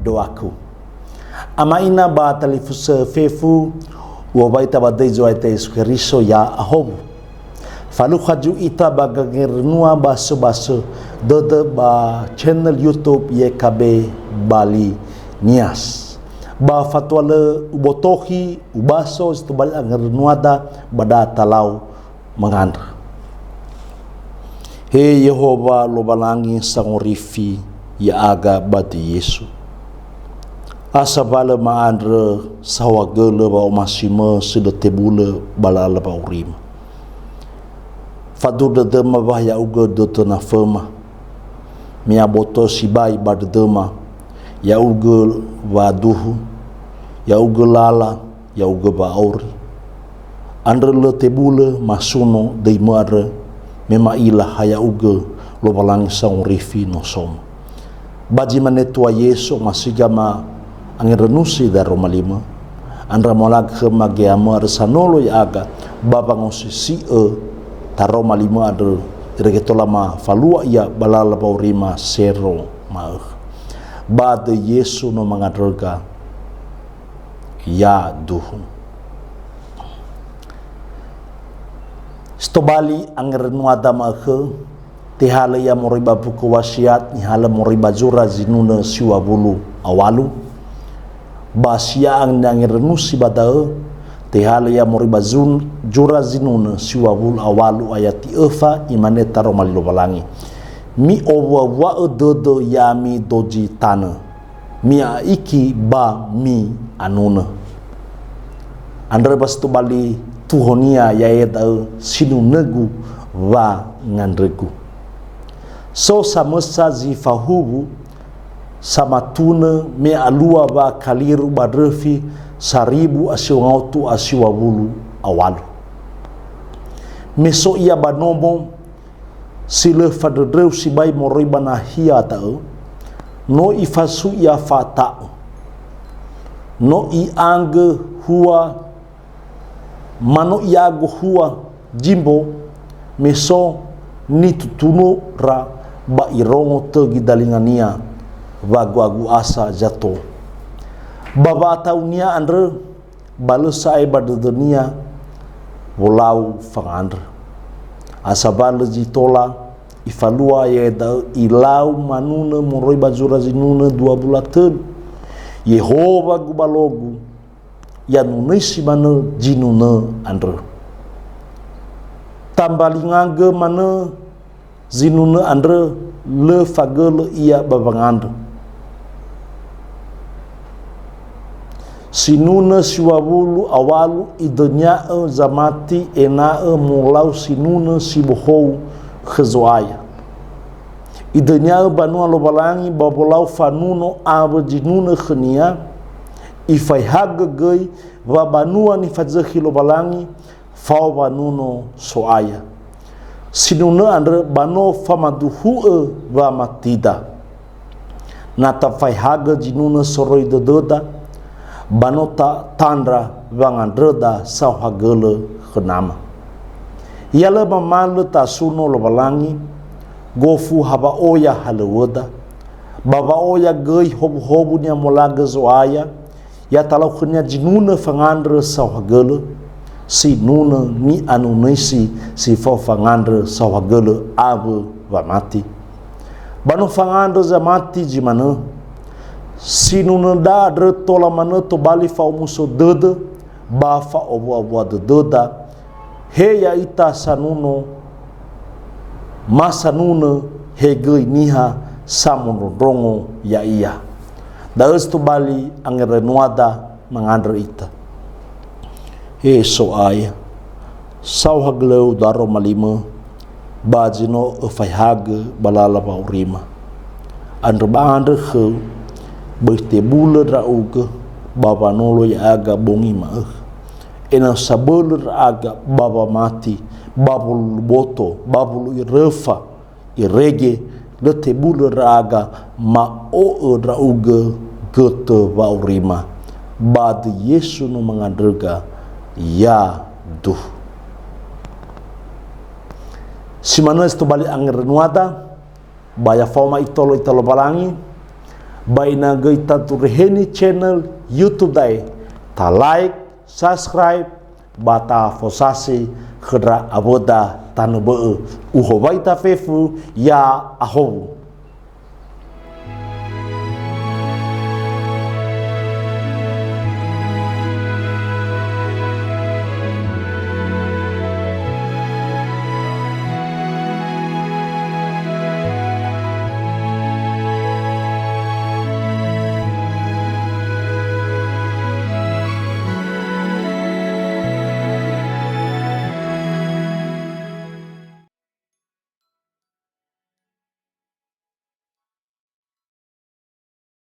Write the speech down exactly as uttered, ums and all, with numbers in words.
Doaku. Ama ina ba talifusö fefu, u'owai ita ba döi Zo'aya Yesu Keriso, ya ahowu. Falukha zui ita ba gangerönua basöbasö dödö ba channel YouTube Y K B Bali Nias. Ba fatua lö ubotohi, ubaso zi tobali angerönuada ba da talau mangandrö. He Yehowa Lowalangi sangorifi ya'aga ba döi Yesu. Asawalö ma'andrö saohagölö wa'omasimö si lö tebulö ba lala wa'aurima. Faduhu dödöma wa ya'ugö dödö naföma. Me aboto sibai ba dödöma, ya'ugö waduhu, ya'ugö lala, ya'ugö wa'auri. Andrö lö tebulö masuno döimö andrö, me ma'ila ha ya'ugö Lowalangi sangorifi nosoma. Ba zi mane tua Yesu, omasiga ma angerönusi daroma limö, andrö molagö khöma geamö andrö sanolo ya'aga, ba wangosisi'ö taroma limö andrö, irege tola mafalua ia ba lala wa'aurima sero ma'ökhö. Ba döi Yesu no mangandröga, ya duhu. Si tobali angerönuada ma'ökhö, tehalö ia moroi ba mbuku Wasiat, nihalö moroi ba zura zinunö siwawulu awalu. Ba si ya'angerönusi ba da'ö, tehalö ia moroi ba zun-, zura zinunö siwawulu awalu ayati öfa, imane taroma li Lowalangi, "Mi'owuawua'ö dödö ya'ami dozi tanö. Mi'a'iki ba mi'anunö." Andrö ba si tobali tuhonia, ya'ia da'ö sinunögu wangandrögu. So samösa zi fahuwu samatunö me alua wa'akaliru ba ndröfi saribu a siwa ngaotu a siwawulu awalu. Me so ia ba nomo, si lö fandröndröu sibai moroi ba nahia da'ö, no ifasui ia fa'ata'ö. No i'angö hua, ma no i'ago hua zimbo, me so nitutunura ba irongo tögi dalingania, waguagu asa zato. Ba wa'ata'unia andrö, ba lö sa'ae ba dödönia wolau fangandrö. Asawalö zi tola ifalua, ya'ia da'ö ilau manunö moroi ba zura zinunö dua wulu a tölu. Yehowa gubalogu, ya nunöisi manö zinunö andrö. Tambalingagö manö zinunö andrö, lö fagölö ia ba wangandrö. Sinunö siwawulu awalu idönia'ö zamati ena'ö molau sinunö si bohou khö Zo'aya. Idönia'ö banua Lowalangi ba wolau fanuno awö zinunö khönia, ifaehagö göi wa banua nifazökhi Lowalangi, fao wanuno So'aya. Sinunö andrö ba no famaduhu'ö wamatida. Na tafaehagö zinunö soroi dödöda, ba no tatandra wangandröda saohagölö khö Nama. Ya lö mamalö tasuno Lowalangi, gofu ha wa'oya halöŵöda, ba wa'oya göi howuhowu ni'amolagö Zo'aya, ya talau khönia zinunö fangandrö saohagölö, sinunö ni'anunöisi si fao fangandrö saohagölö awö wamati. Ba no fangandrö zamati zi manö, sinunöda andrö tola manö tobali fa'omuso dödö ba fa'owuawua dödöda, he ya'ita sanuno, ma sanunö, he göi niha samondrondrongo ya'ia. Da'ö si tobali angerönuada mangandrö ita. He So'aya, saohagölöu daroma limö, ba zi no öfaehagö ba lala wa'aurima. Andrö ba andrö khöu, böi tebulö ndra'ugö ba wanolo ya'aga bongi ma'ökhö. Ena'ö sabölö ndra'aga ba wamati, ba wulu boto, ba wulu iröfa, irege, lö tebulö ndra'aga ma'o'ö ndra'ugö götö wa'aurima. Ba döi Yesu no mangandröga, ya duhu. Si manö si tobali angerönuada, ba ya faoma itolo ita Lowalangi, Ba ina göi tatureheni channel YouTube da'e, ta like, subscribe, ba tafosasi khö ndra awöda tanö bö'ö. Uhowai tafefu, ya'ahowu.